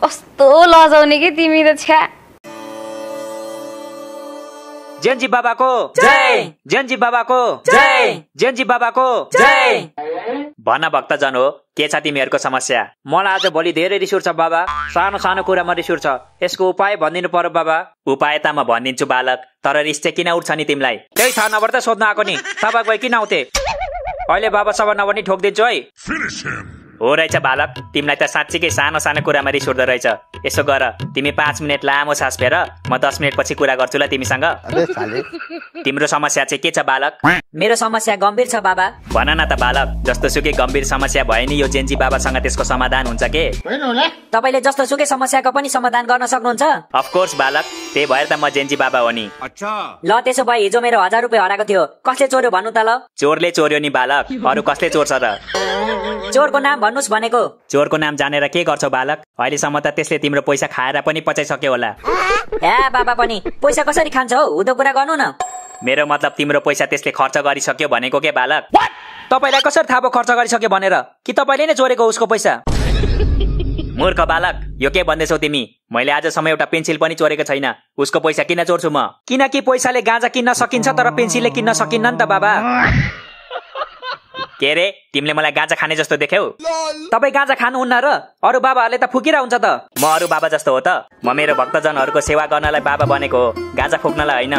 कस्तो लजाउने के तिमी त छ्या। जेन्जी बाबाको जय, जेन्जी बाबाको जय, जेन्जी बाबाको जय। भन भक्तजन हो, के छ तिमीहरूको समस्या? मलाई आज भोलि धेरै रिस उठ्छ बाबा, सानो सानो कुरामा रिस उठ्छ। यसको उपाय भनिदिनु पर्यो बाबा। उपाय त म भनिदिन्छु बालक, तर रिस चाहिँ किन उठ्छ नि तिमीलाई? त्यही थाहा नभएर त सोध्न आएको नि। तपाईँ गए किन आउँथे? अहिले बाबा सभा नभनी ठोकिदिन्छु है। हो रहेछ बालक, तिमीलाई त साँच्चीकै सानो सानो कुरामा रिस उठ्दो रहेछ। यसो गर, तिमी 5 मिनट लामो सास फेर, म 10 मिनट पछि कुरा गर्छु ल तिमीसँग। तिम्रो समस्या चाहिँ के छ बालक? मेरो समस्या गम्भीर छ बाबा। भन न त बालक, जस्तो सुकै गम्भीर समस्या भए नि यो जेन्जी बाबासँग त्यसको समाधान हुन्छ के? तपाईले जस्तो सुकै समस्याको पनि समाधान गर्न सक्नुहुन्छ? अफकोर्स बालक, त्यही भएर त म जेन्जी बाबा हो नि। ल त्यसो भए हिजो मेरो 1000 रुपैयाँ हराएको थियो, कसले चोर्यो भन्नु त ल? चोरले चोर्यो नि बालक, अरू कसले चोर्छ र? चोरको नाम भन्नुस् भनेको। चोरको नाम जानेर के गर्छौ बालक? अहिलेसम्म त त्यसले तिम्रो पैसा खाएर पनि पचाइसक्यो होला। ए बाबा पनि पैसा कसरी खान्छ हौ? उदो कुरा गर्नु न। मेरो मतलब तिम्रो पैसा त्यसले खर्च गरिसक्यो भनेको के बालक? तपाईलाई कसरी थाहा भयो खर्च गरिसक्यो भनेर? कि तपाईले नै चोरेको उसको पैसा? मूर्ख बालक, यो के भन्दैछौ तिमी? मैले आजसम्म एउटा पेन्सिल पनि चोरेको छैन। उसको पैसा किन चोर्छु म? किनकि पैसाले गाँजा किन्न सकिन्छ तर पेन्सिलले किन्न सकिन्न नि त बाबा। के रे, तिमीले मलाई गाँजा खाने जस्तो देख्यौ? तपाईँ गाँजा खानुहुन्न र? अरू बाबाहरूले त फुकिरा हुन्छ त। म अरू बाबा जस्तो हो त? म मेरो भक्तजनहरूको सेवा गर्नलाई बाबा बनेको हो, गाँजा फुक्नलाई होइन।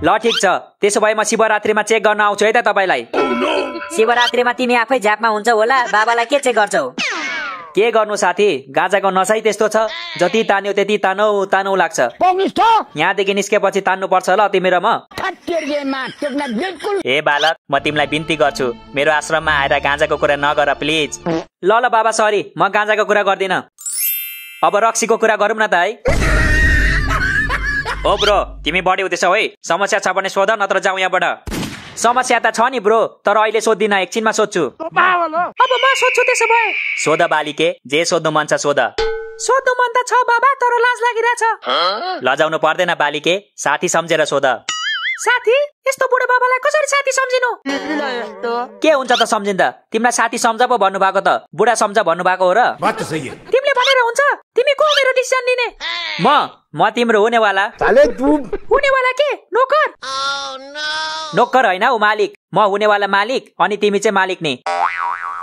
ल ठिक छ, त्यसो भए म शिवरात्रिमा चेक गर्न आउँछु है त तपाईँलाई। शिवरात्रिमा तिमी आफै झ्यापमा हुन्छ होला, बाबालाई के चेक गर्छौ? के गर्नु साथी, गाँजाको नशै त्यस्तो छ, जति तान्यो त्यति तानौ तानौ लाग्छ। यहाँदेखि निस्केपछि तान्नु पर्छ ल तिमी र म। ए बालक, म तिमीलाई बिन्ती गर्छु, मेरो आश्रममा आएर गाँजाको कुरा नगर प्लिज। ल ल बाबा सरी, म गाँजाको कुरा गर्दिन। अब रक्सीको कुरा गरौँ न त है। ओ ब्रो, तिमी बढी हुँदैछौ है। समस्या छ भने सोध, नत्र जाउँ यहाँबाट। समस्या त छ नि ब्रो, तर अहिले सोध्दिन, एकछिनमा सोध्छु। अब म सोध्छु त्यसो भए। सोध बालिके, जे सोध्नु मन छ सोध। सोध्नु मन त छ बाबा, तर लाज लागिरहेछ। लजाउनु पर्दैन बालिके, साथी सम्झेर सोध। साथी? यस्तो बुढो बाबालाई कसरी साथी सम्झिनु? के हुन्छ त सम्झिँदा? तिमीलाई साथी सम्झ पो भन्नुभएको त, बुढा सम्झ भन्नुभएको हो र? तिमीले भनेर हुन्छ? तिमी को मेरो डिसिजन लिने? म तिम्रो हुनेवाला। हुनेवाला के? नोकर? नोकर होइन ऊ मालिक। म हुनेवाला मालिक, अनि तिमी चाहिँ मालिक नि।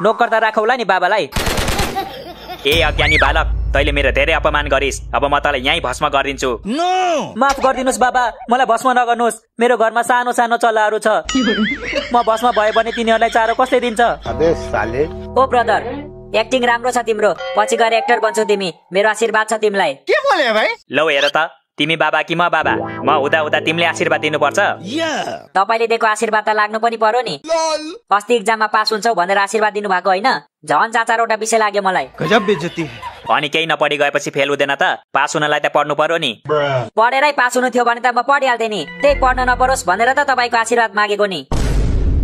नोकर त राखौला नि बाबालाई। ए अज्ञानी बालक, तैले मेरो धेरै अपमान गरिस्, अब म तँलाई यहीँ भस्म गरिदिन्छु। माफ गरिदिनुहोस् बाबा, मलाई भस्म नगर्नुहोस्। मेरो घरमा सानो सानो चल्लाहरू छ, म भस्म भयो भने तिनीहरूलाई चारो कसले दिन्छ? ओ ब्रदर, एक्टिङ राम्रो छ तिम्रो, पछि गएर एक्टर बन्छौ तिमी। मेरो आशीर्वाद छ तिमीलाई। के बोले भाइ? लौ हेर त, तिमी बाबा कि म बाबा? म हुँदा हुँदा तिमीले आशीर्वाद दिनुपर्छ। तपाईले दिएको आशीर्वाद त लाग्नु पनि पर्यो नि। अस्ति एक्जाममा पास हुन्छौ भनेर आशीर्वाद दिनु भएको होइन? झन् 4-4वटा विषय लाग्यो मलाई। गजब बेइज्जती। अनि केही नपढी गएपछि फेल हुँदैन त? पास हुनलाई त पढ्नु पर्यो नि। पढेरै पास हुनु थियो भने त म पढिहाल्थे नि। त्यही पढ्न नपरोस् भनेर त तपाईको आशीर्वाद मागेको नि।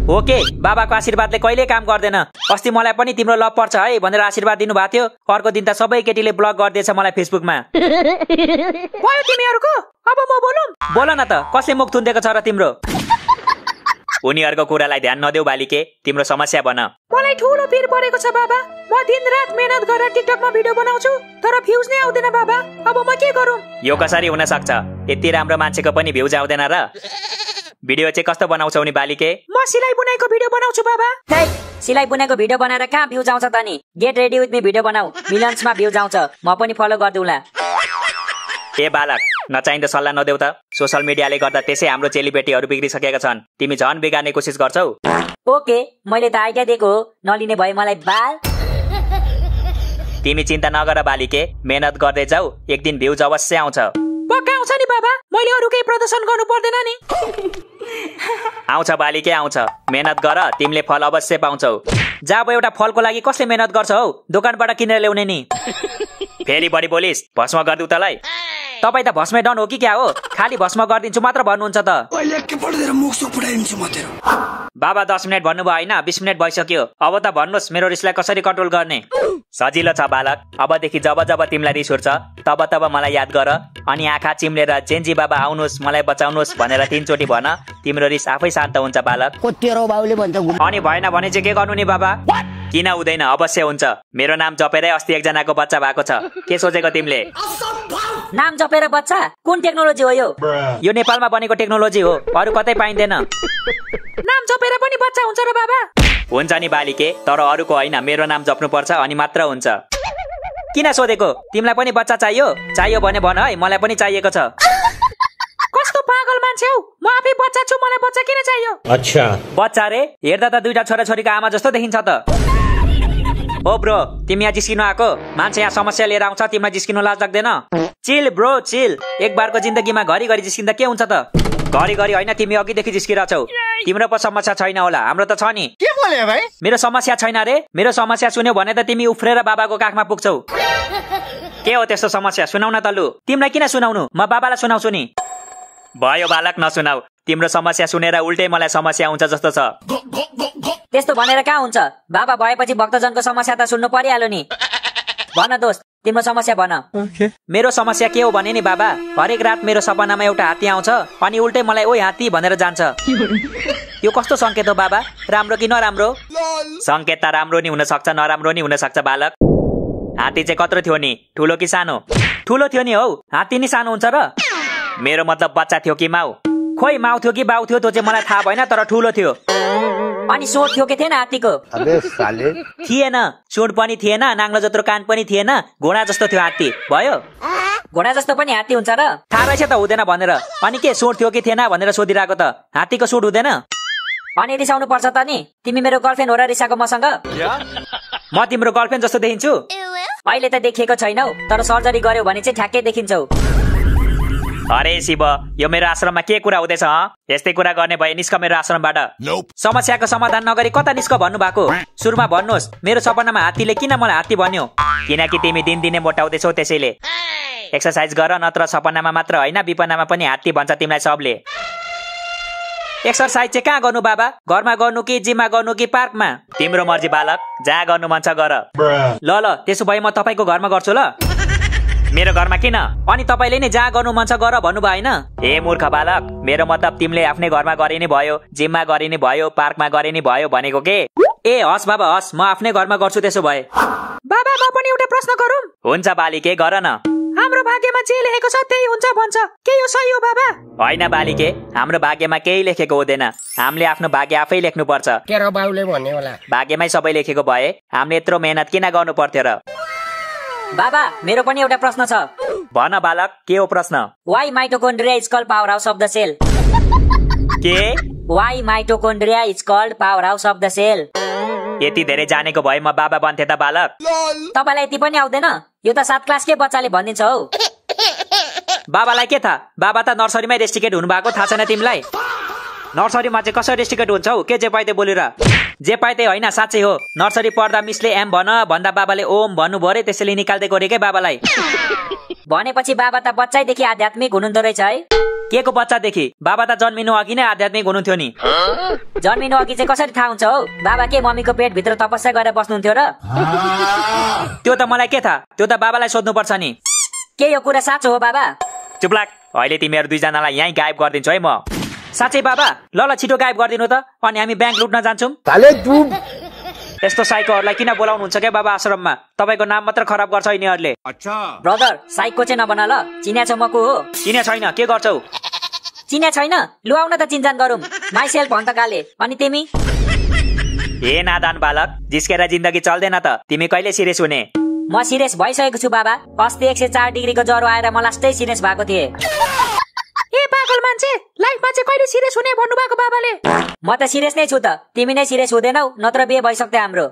ओके, बाबाको आशीर्वादले कहिले काम गर्दैन। अस्ति मलाई पनि तिम्रो लभ पर्छ है भनेर आशीर्वाद दिनु भएको थियो, अर्को दिन त सबै केटीले ब्लक गरिदिएछ मलाई फेसबुकमा। भयो तिमीहरूको? अब म बोलौँ? बोल न त, कसले मुख थुनिदिएको छ र तिम्रो? उनीहरूको कुरालाई ध्यान नदेऊ बालिके, तिम्रो समस्या भन। मलाई ठुलो पिर परेको छ बाबा। म दिनरात मेहनत गरेर टिकटकमा भिडियो बनाउँछु, तर भ्युज नै आउँदैन बाबा। अब म के गरौँ? यो कसरी हुन सक्छ? यति राम्रो मान्छेको पनि भ्युज आउँदैन र? भिडियो चाहिँ कस्तो बनाउँछौ नि बालिके? म सिलाइ बुनाइको भिडियो बनाउँछु बाबा। सिलाइ बुनाइको भिडियो बनाएर कहाँ भ्युज आउँछ त नि? Get ready with me video बनाऊ, मिलियन्समा भ्युज आउँछ। म पनि फलो गर्दिउँला। ए बालक, नचाहिँदो सल्लाह नदेऊ त। सोशल मिडियाले गर्दा त्यसै हाम्रो चेलीबेटीहरू बिग्रिसकेका छन्, तिमी झन् बिगार्ने कोसिस गर्छौ। ओके, मैले त आइडिया दिएको हो, नलिने भए मलाई बाल। तिमी चिन्ता नगर बालिके, मेहनत गर्दै जाऊ, एक दिन भ्युज अवश्य आउँछ। पक्का आउँछ नि बाबा, मैले अरू केही प्रदर्शन गर्नु पर्दैन नि। आउँछ बालिके आउँछ, मेहनत गर, तिमीले फल अवश्य पाउँछौ। जब एउटा फलको लागि कसले मेहनत गर्छ हौ? दोकानबाट किनेर ल्याउने नि। फेरि बढी बोलिस्, भस्म गरिदिउ तँलाई। तपाईँ त भस्मे डन हो कि क्या हो? खाली भस्म गरिदिन्छु मात्र भन्नुहुन्छ त। बाबा 10 मिनट भन्नुभयो होइन, 20 मिनट भइसक्यो। अब त भन्नुहोस् मेरो रिसलाई कसरी कन्ट्रोल गर्ने? सजिलो छ बालक, अबदेखि जब जब तिमीलाई रिस उठ्छ तब तब मलाई याद गर, अनि आँखा चिम्लेर जेन्जी बाबा आउनुहोस् मलाई बचाउनुहोस् भनेर 3 चोटि भन, तिम्रो रिस आफै शान्त हुन्छ बालक। अनि भएन भने चाहिँ के गर्नु नि बाबा? किन हुँदैन अवश्य हुन्छ मेरो नाम जपेरै अस्ति एकजनाको बच्चा भएको छ के सोचेको तिमीले नाम जपेर बच्चा कुन टेक्नोलोजी हो यो नेपालमा बनेको टेक्नोलोजी हो अरु कतै पाइँदैन नाम जपेर पनि बच्चा हुन्छ र बाबा हुन्छ नि बालिके तर अरूको होइन मेरो नाम जप्नु पर्छ अनि मात्र हुन्छ किन सोधेको तिमीलाई पनि बच्चा चाहियो भने भन है मलाई पनि चाहिएको छ कस्तो पागल मान्छे हौ म आफै बच्चा छु मलाई बच्चा किन चाहियो अच्छा बच्चा रे हेर्दा त दुईटा छोराछोरीको आमा जस्तो देखिन्छ त ओ ब्रो तिमी यहाँ जिस्किनु आएको मान्छे यहाँ समस्या लिएर आउँछ तिमीलाई जिस्किनु लाज लाग्दैन चिल ब्रो चिल एक बारको जिन्दगीमा घरि जिस्किँदा के हुन्छ त घरि होइन तिमी अघिदेखि जिस्किरहेछौ तिम्रो पो समस्या छैन होला हाम्रो त छ नि के बोले भाइ मेरो समस्या छैन रे मेरो समस्या सुन्यो भने त तिमी उफ्रेर बाबाको काखमा पुग्छौ के हो त्यस्तो समस्या सुनाउन त लु तिमीलाई किन सुनाउनु म बाबालाई सुनाउँछु नि भयो बालक नसुनाऊ तिम्रो समस्या सुनेर उल्टै मलाई समस्या हुन्छ जस्तो छ त्यस्तो भनेर कहाँ हुन्छ बाबा भएपछि भक्तजनको समस्या त सुन्नु परिहाल्यो नि भन दोस्त तिम्रो समस्या भन मेरो समस्या के हो भने नि बाबा हरेक रात मेरो सपनामा एउटा हात्ती आउँछ अनि उल्टै मलाई ओइ हात्ती भनेर जान्छ यो कस्तो संकेत हो बाबा राम्रो कि नराम्रो संकेत त राम्रो नि हुन सक्छ नराम्रो नि हुन सक्छ बालक हात्ती चाहिँ कत्रो थियो नि ठुलो कि सानो ठुलो थियो नि हौ हात्ती नि सानो हुन्छ र मेरो मतलब बच्चा थियो कि माउ खोइ माउ थियो कि बाउ थियो त्यो चाहिँ मलाई थाहा भएन तर ठुलो थियो अनि सोट थियो कि थिएन हात्तीको अबे साले थिएन सुँड पनि थिएन नाङ्लो जत्रो कान पनि थिएन घोडा जस्तो थियो हात्ती भयो घोडा जस्तो पनि हात्ती हुन्छ र थाहा रहेछ त हुँदैन भनेर अनि के सुँड थियो कि थिएन भनेर सोधिरहेको त हात्तीको सुँड हुँदैन अनि रिसाउनु पर्छ त नि तिमी मेरो गर्लफ्रेन्ड हो र रिसाको मसँग म तिम्रो गर्लफ्रेन्ड जस्तो देखिन्छु अहिले त देखिएको छैनौ तर सर्जरी गर्यो भने चाहिँ ठ्याक्कै देखिन्छौ अरे शिव यो मेरो आश्रममा के कुरा हुँदैछ यस्तै कुरा गर्ने भए निस्क मेरो आश्रमबाट समस्याको समाधान नगरी कता निस्क भन्नु भएको सुरुमा भन्नुहोस् मेरो सपनामा हात्तीले किन मलाई हात्ती भन्यो किनकि तिमी दिनदिनै मोटाउँदैछौ त्यसैले एक्सर्साइज गर नत्र सपनामा मात्र होइन विपनामा पनि हात्ती भन्छ तिमीलाई सबले एक्सर्साइज चाहिँ कहाँ गर्नु बाबा घरमा गर्नु कि जिममा गर्नु कि पार्कमा तिम्रो मर्जी बालक जहाँ गर्नु मन छ गर ल त्यसो भए म तपाईँको घरमा गर्छु ल मेरो घरमा किन अनि तपाईँले नि जहाँ गर्नु मन छ गर भन्नुभयो होइन ए मूर्ख बालक मेरो मतलब तिमीले आफ्नै घरमा गरे नि भयो जिममा गरे नि भयो पार्कमा गरे नि भयो भनेको के ए हस् बाबा हस् म आफ्नै घरमा गर्छु त्यसो भए बाबा म पनि एउटा प्रश्न गरौँ हुन्छ बालिके गर न हाम्रो भाग्यमा जे लेखेको छ त्यही हुन्छ भन्छ के यो सही हो बाबा होइन बालिके हाम्रो भाग्यमा केही लेखेको हुँदैन हामीले आफ्नो भाग्य आफै लेख्नु पर्छ के र बाउले भन्ने होला भाग्यमै सबै लेखेको भए हामीले यत्रो मेहनत किन गर्नु पर्थ्यो र बाबा मेरो पनि एउटा प्रश्न छ भन बालक के हो प्रश्न why mitochondria is called power house of the cell के why mitochondria is called power house of the cell यति धेरै जानेको भए म बाबा बन्थे त बालक तपाईलाई यति पनि आउँदैन यो त 7 क्लास के बच्चाले भनिदिन्छ हौ बाबालाई के थाहा बाबा त नर्सरीमै रेस्टिकेट हुनु भएको थाहा छैन तिमीलाई नर्सरीमा चाहिँ कसरी रेस्टिकेट हुन्छ हौ के जे पाइते बोलेर जे पाइते होइन साँच्चै हो नर्सरी पढ्दा मिसले एम भन्दा बाबाले ओम भन्नुभयो रे त्यसैले निकाल्दै गरे के बाबालाई भनेपछि बाबा त बच्चैदेखि आध्यात्मिक हुनुहुँदो रहेछ है के को बच्चादेखि बाबा त जन्मिनु अघि नै आध्यात्मिक हुनुहुन्थ्यो नि जन्मिनु अघि चाहिँ कसरी थाहा हुन्छ हौ बाबा के मम्मीको पेटभित्र तपस्या गरेर बस्नुहुन्थ्यो र त्यो त मलाई के थाहा त्यो त बाबालाई सोध्नु पर्छ नि के यो कुरा साँचो हो बाबा चुप्लाक अहिले तिमीहरू दुईजनालाई यहीँ गायब गरिदिन्छु है म साँच्चै बाबा ल छिटो गायब गरिदिनु त अनि हामी ब्याङ्क लुट्न जान्छौँ यस्तो साइकोहरूलाई किन बोलाउनुहुन्छ क्या बाबा आश्रममा तपाईँको नाम मात्र खराब गर्छ यिनीहरूले ब्रदर साइको चाहिँ नबना ल चिन्या छ मको हो चिन्या छैन के गर्छौ चिन्या छैन लु आउन त चिन्जान गरौँ माइसेल्फ भन्छ काले अनि तिमी ए नादान बालक जिस्केर जिन्दगी चल्दैन त तिमी कहिले सिरियस हुने म सिरियस भइसकेको छु बाबा अस्ति 104 डिग्रीको ज्वरो आएर म लास्टै सिरियस भएको थिएँ ए पागल मान्छे लाइफमा चाहिँ कहिले सिरियस हुने भन्नु भएको बाबाले म त सिरियस नै छु त तिमी नै सिरियस हुँदैनौ नत्र बिहे भइसक्थे हाम्रो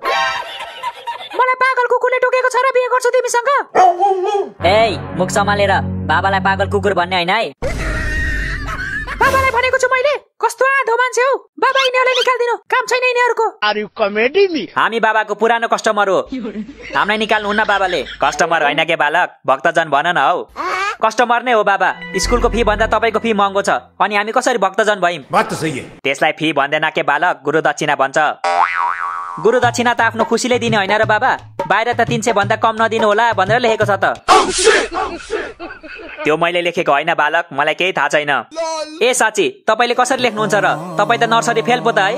मलाई पागल कुकुरले टोकेको छ र बिहे गर्छु तिमीसँग ए मुख सम्हालेर बाबालाई पागल कुकुर भन्ने हैन है बाबालाई भनेको छु मैले कस्तो आधो मान्छे हौ बाबा यिनीहरूलाई निकाल्दिनु काम छैन यिनीहरूको आर यु कमेडी मी हामी बाबाको पुरानो कस्टमर हो हामीलाई निकाल्नु हुन्न बाबाले कस्टमर होइन के बालक भक्तजन भन न हौ कस्टमर नै हो बाबा स्कुलको फी भन्दा तपाईँको फी महँगो छ अनि हामी कसरी भक्तजन भयौं बात त सही है त्यसलाई फी भन्दैन के बालक गुरु दक्षिणा भन्छ गुरु दक्षिणा त आफ्नो खुसीले दिने होइन र बाबा बाहिर त 300 भन्दा कम नदिनु होला भनेर लेखेको छ त त्यो मैले लेखेको होइन बालक मलाई केही थाहा छैन ए साँच्ची तपाईँले कसरी लेख्नुहुन्छ र तपाईँ त नर्सरी फेल पो त है